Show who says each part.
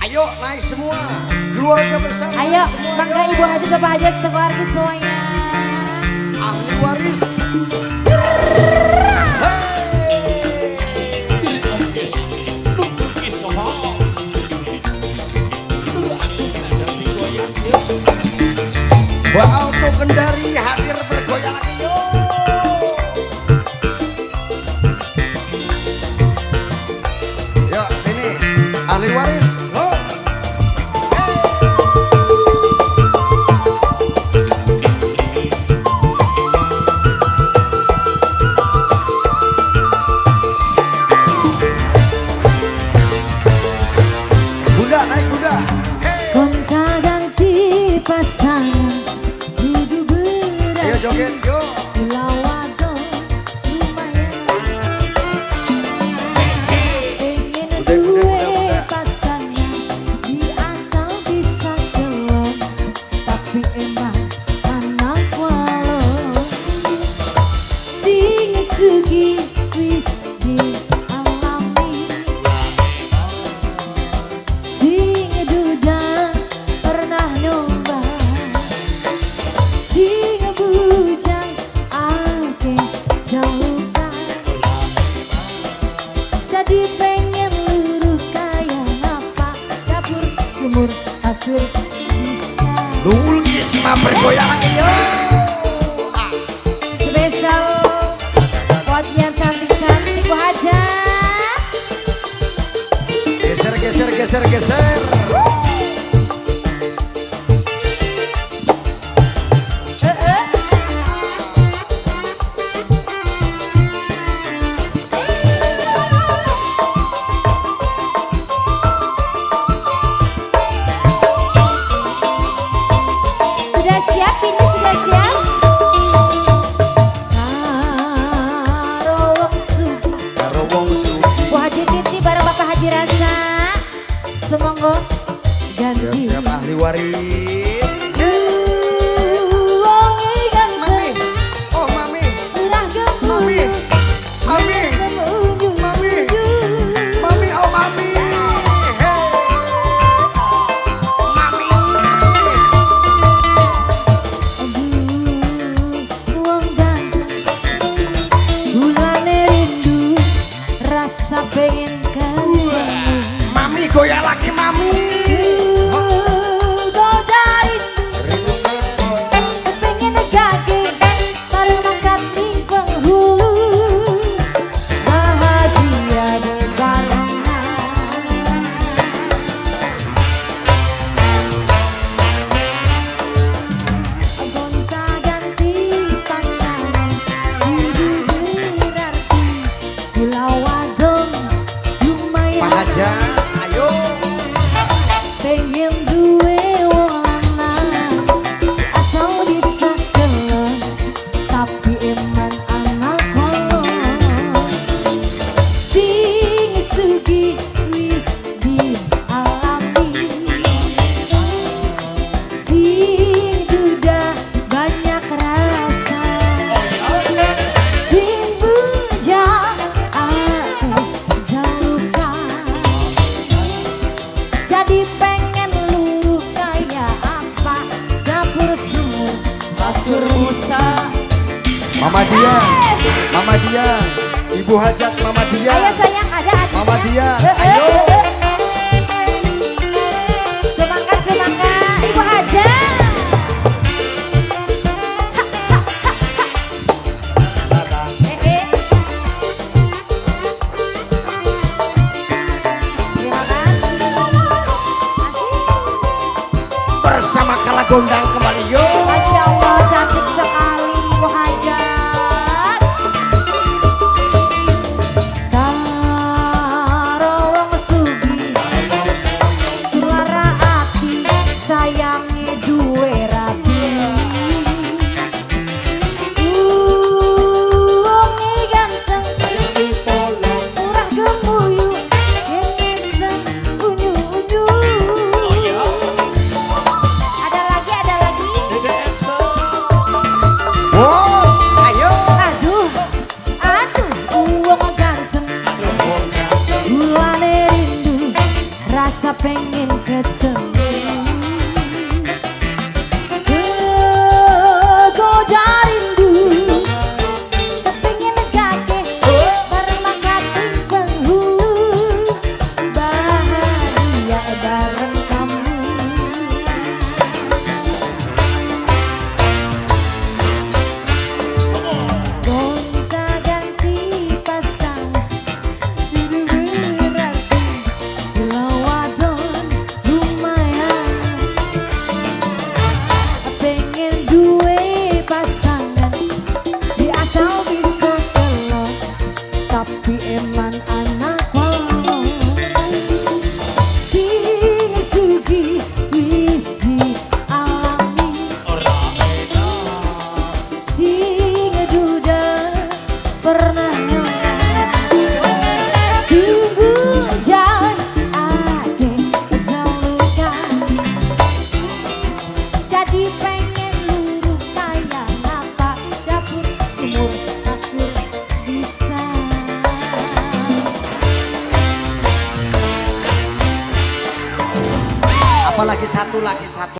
Speaker 1: Ayo naik semua, keluarga besar.
Speaker 2: Ayo,
Speaker 1: semua,
Speaker 2: bangga Ibu Hajat, Bapak Hajat, sekeluarga semuanya.
Speaker 1: Ahli waris. Hey. Auto Kendari hadir bergoyang lagi yo. Yuk sini ahli waris. Oh. Hey. Bunda naik bunda. Hey.
Speaker 2: Gonta ganti pasangan.
Speaker 1: Ayo joget yo.
Speaker 2: Pengen duwe pasangan di asal bisa kelon, tapi emang anak walon. Sing sugih wis dialami, sing duda pernah nyoba, sing bujang akeh jalukan. Jadi pengen luruh kaya apa, dapur sumur kasur bisa.
Speaker 1: Lukisma bergoyang lagi yo.
Speaker 2: Spesial buat yang cantik-cantik Bu Hajat.
Speaker 1: Geser geser geser geser.
Speaker 2: Sudah siap ini, sudah siap. Karo wong sugih.
Speaker 1: Karo wong sugih.
Speaker 2: Bu Haji Titi bareng Bapak Haji Rasa. Semoga ganti.
Speaker 1: Siap ahli waris.
Speaker 2: Wong ganteng.
Speaker 1: Mami. Oh mami.
Speaker 2: Murah
Speaker 1: Mami.
Speaker 2: gemuruh.
Speaker 1: Mami. Mami. Mami oh mami. Hey. Mami.
Speaker 2: Wong ganteng. Gulane rindu, rasa pengen ketemu.
Speaker 1: Mami goyang lagi mami.
Speaker 2: Goda rindu, pengen gage, bareng mangkat ning penghulu. Bahagia bebarengan. Gonta ganti pasangan, kudu berarti kula wadon lumayan.
Speaker 1: Pak Hajat, ayo.
Speaker 2: Pengen duwe wong lanang, asal bisa kelon, tapi eman anak kolon. Sing sugih wis dialami, sing duda banyak rasa, sing bujang akeh jalukan. Jadi pengen luluh kaya apa, dapur sumur kasur musa.
Speaker 1: Mama Dian, Mama Dian, Ibu Hajat Mama Dian.
Speaker 2: Ayo sayang, ada artisnya.
Speaker 1: Mama Dian, ayo.
Speaker 2: Semangat semangat Ibu Hajat. Ha, ha, ha, ha. Eh, eh. Terima kasih. Asik.
Speaker 1: Bersama Kala Gondang kembali yo.
Speaker 2: Masya Allah cantik sekali Ibu Hajat. Karo wong sugih, suara ati sayange duwe rabi. Wonge ganteng, murah gemuyu, ngesem unyu-unyu. Ada lagi, ada lagi. Rasa pengen ketemu, kegoda rindu, kepingin gage bareng mangkating penghulu, bahagia bareng kamu. Gonta ganti pasangan, berarti lawadon lumayan. Pengen duwe pasangan, di asal bisa kelon, tapi eman anak wong. Sing sugih wis dialami, sing duda pernah nyolong, sing bujang akeh luka, jadi pengen luru kaya ngapa dapur sumur kasur bisa.
Speaker 1: Apalagi satu lagi satu.